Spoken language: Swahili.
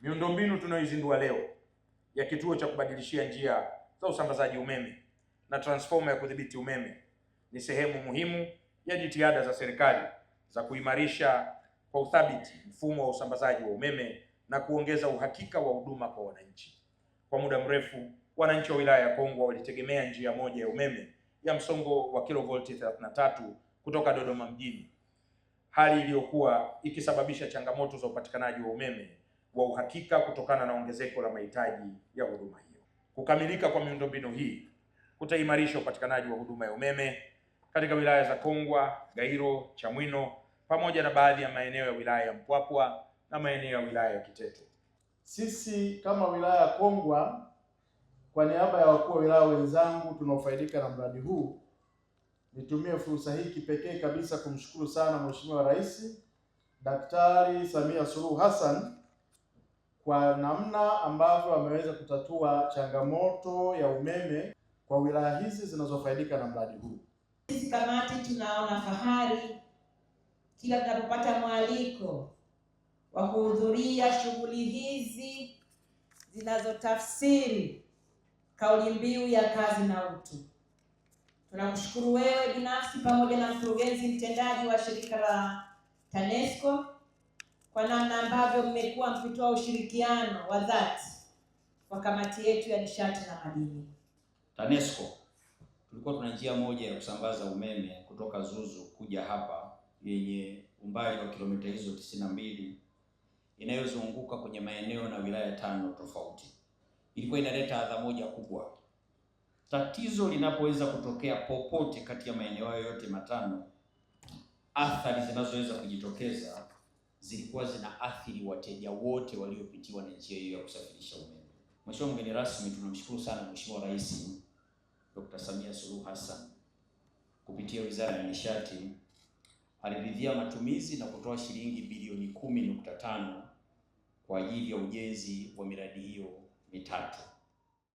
Miundombinu tunayoizindua leo ya kituo cha kubadilishia njia za usambazaji umeme na transforma ya kudhibiti umeme ni sehemu muhimu ya jitihada za serikali za kuimarisha kwa uthabiti mfumo wa usambazaji wa umeme na kuongeza uhakika wa huduma kwa wananchi. Kwa muda mrefu, wananchi wa wilaya ya Kongwa walitegemea njia moja ya umeme ya msongo wa kilovolti 33 kutoka Dodoma mjini, hali iliyokuwa ikisababisha changamoto za upatikanaji wa umeme wa uhakika kutokana na ongezeko la mahitaji ya huduma hiyo. Kukamilika kwa miundombinu hii kutaimarisha upatikanaji wa huduma ya umeme katika wilaya za Kongwa, Gairo, Chamwino pamoja na baadhi ya maeneo ya wilaya ya Mpwapwa na maeneo ya wilaya ya Kiteto. Sisi kama wilaya ya Kongwa, kwa niaba ya wakuu wa wilaya wenzangu tunaofaidika na mradi huu, nitumie fursa hii kipekee kabisa kumshukuru sana Mheshimiwa Rais Daktari Samia Suluhu Hassan kwa namna ambavyo ameweza kutatua changamoto ya umeme kwa wilaya hizi zinazofaidika na mradi huu. Sisi kamati tunaona fahari kila tunapopata mwaliko wa kuhudhuria shughuli hizi zinazotafsiri kauli mbiu ya kazi na utu. Tunakushukuru wewe binafsi pamoja na mkurugenzi mtendaji wa shirika la TANESCO kwa namna ambavyo mmekuwa mkitoa ushirikiano wa dhati kwa kamati yetu ya nishati na madini. TANESCO tulikuwa tuna njia moja ya kusambaza umeme kutoka Zuzu kuja hapa yenye umbali wa kilomita hizo 92 inayozunguka kwenye maeneo na wilaya 5 tofauti. Ilikuwa inaleta adha moja kubwa. Tatizo linapoweza kutokea popote kati ya maeneo hayo yote 5, athari zinazoweza kujitokeza zilikuwa zinaathiri wateja wote waliopitiwa na njia hiyo ya kusafirisha umeme. Mheshimiwa mgeni rasmi, tunamshukuru sana Mheshimiwa Rais Dr. Samia Suluhu Hassan kupitia Wizara ya Nishati aliridhia matumizi na kutoa shilingi bilioni 10.5 kwa ajili ya ujenzi wa miradi hiyo mitatu.